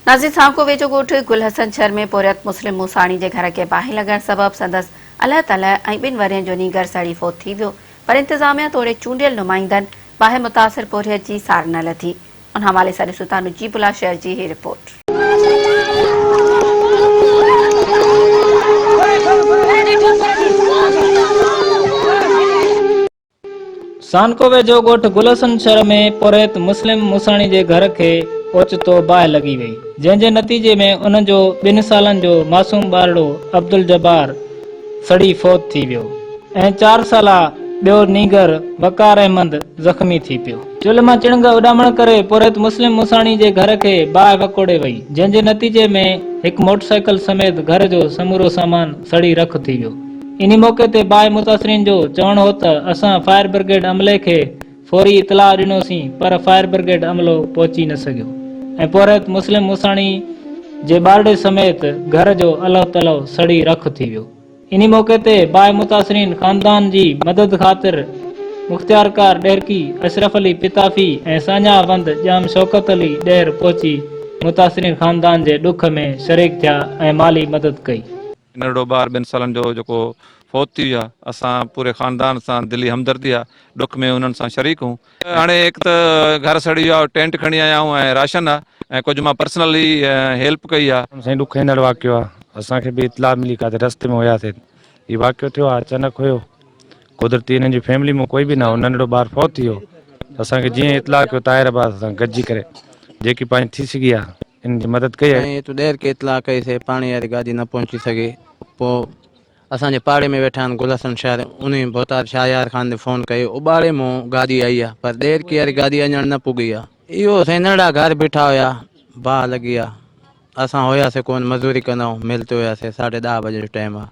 ناظرين سانڪو ويجهو ڳوٺ گل حسن شھر ۾ پورهيت مسلم موساڻي جي گهر کي باهه لڳڻ سبب سندس الهه تلهه ۽ ٻن ورهين جو نينگر سڙي فوت ٿي ويو پر انتظاميا توڙي چونڊيل نمائندن باهه متاثر پورهيت جي سار نه لڌي ان حوالي سان ڏسون ٿا نجيب الله شھر جي هي رپورٽ. سانڪو ويجهو ڳوٺ گل حسن شھر ۾ پورهيت مسلم موساڻي جي گهر کي اوچتو باهه لڳي وئي، جنهن جي نتيجي ۾ ان جو ٻن سالن جو معصوم ٻارڙو عبدالجبار سڙي فوت ٿي ويو ۽ چار سالا ٻيو نينگر وقار احمد زخمي ٿي پيو. چلهه مان چڻنگ اڏامڻ ڪري پورهيت مسلم موساڻي جي گهر کي باهه وڪوڙي وئي، جنهن جي نتيجي ۾ هڪ موٽرسائيڪل سميت گهر جو سمورو سامان سڙي رک ٿي ويو. انهي موقعي تي باهه متاثرين جو چوڻ هو ته اسان فائر برگيڊ عملي کي فوري اطلاع ڏنوسين پر فائر برگيڊ عملو پهچي نه سگهيو ۽ پورهيت مسلم موساڻي جي ٻارڙي سميت گهر جو الهو تلهو سڙي رک ٿي ويو. انهي موقعي تي باهه متاثرين خاندان جي مدد خاطر مختيارڪار ڏهرڪي اشرف علي پتافي ۽ ساڃاهه وند ڄام شوڪت علي ڏهر پهچي متاثرين خاندان جي ڏک ۾ شريڪ ٿيا ۽ مالي مدد ڪئي. ننڍڙو ٻار ٻن سالن جو جيڪو فوت ٿي ويو آهي اسان پوري خاندان سان دلي همدردي آهي ڏک ۾ انهن سان شريڪ هون هاڻي هڪ ته گهر سڙي ويو آهي ٽينٽ کڻي آيا آهيون ۽ راشن آهي ۽ ڪجهه مان پرسنلي هيلپ ڪئي آهي. سائين ڏکوئيندڙ واقعو آ اسان کي به اطلاع ملي ڪاٿي رستي ۾ هياسي هي واقعو ٿيو آ اچانڪ هيو قدرتي هنن جي فيملي مان ڪوئي به نه هو ننڍڙو ٻار فوت ٿي ويو اسان کي جيئن اطلاع ڪيو طاهر عباس اسان گڏجي ڪري جيڪي پنهنجي ٿي سگهي آ ان جي مدد ڪئي آهي. سائين هتو ڏهر کي اطلاع ڪئي سي پاڻي واري گاڏي نه پهچي سگهي پوء اسان جي پاڙي ۾ ويٺا آهن گل حسن شر انهي ڀوتار شاهه يار خان ڏي فون ڪئي اٻاڙي مون گاڏي آئي آ پر ڏهرڪي واري گاڏي اڃڻ نه پڳي آ. اهو سائين ننڍڙا گهر بيٺا هيا باهه لڳي آ اسان هيا سي ڪون مزوري ڪندا آهيون مل تي هيا سي ساڍي ڏهه بجي جو ٽائيم آ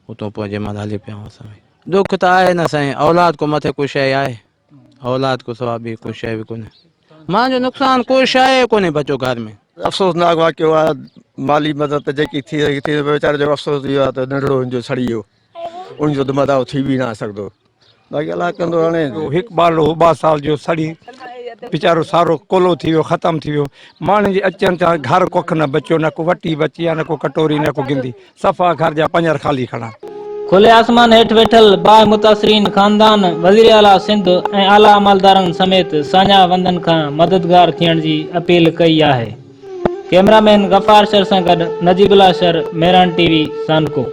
اتو پوء جنهن مهل هلي پيا آهيون اسان به ڏک ته آهي نه سائين اولاد کان مٿي ڪو شيء آهي. اولاد کان سوا ٻي ڪو شيء به ڪونهي. مان جو نقصان ڪو شيء ڪونهي بچو گهر ۾. افسوسناڪ واقعو آهي مالي مدد ته جيڪي ٿي سگهي ٿي ويچاري جو افسوس اهو آهي ته ننڍڙو هن جو سڙي ويو ان جو ته مداو ٿي به نه سگهندو باقي الله ڪندو هاڻي. هڪ ٻارڙو هو ٻه سال جو سڙي ويچارو سارو ڪولو ٿي ويو ختم ٿي ويو ماڻهن جي اچن ٿا گهر ڪک نه بچيو نه ڪو وٽي بچي آ نه ڪو ڪٽوري نه ڪو گندي صفا گهر جا پڃر خالي کڻا. کلي آسمان هيٺ ويٺل باهه متاثرين خاندان وزيراعليٰ سنڌ ۽ اعليٰ عملدارن سميت ساڃاهه وندن کان مددگار ٿيڻ جي اپيل ڪئي آهي. ڪئميرا مين غفار شر سان گڏ نجيب الله شر، مهراڻ ٽي وي، سانڪو.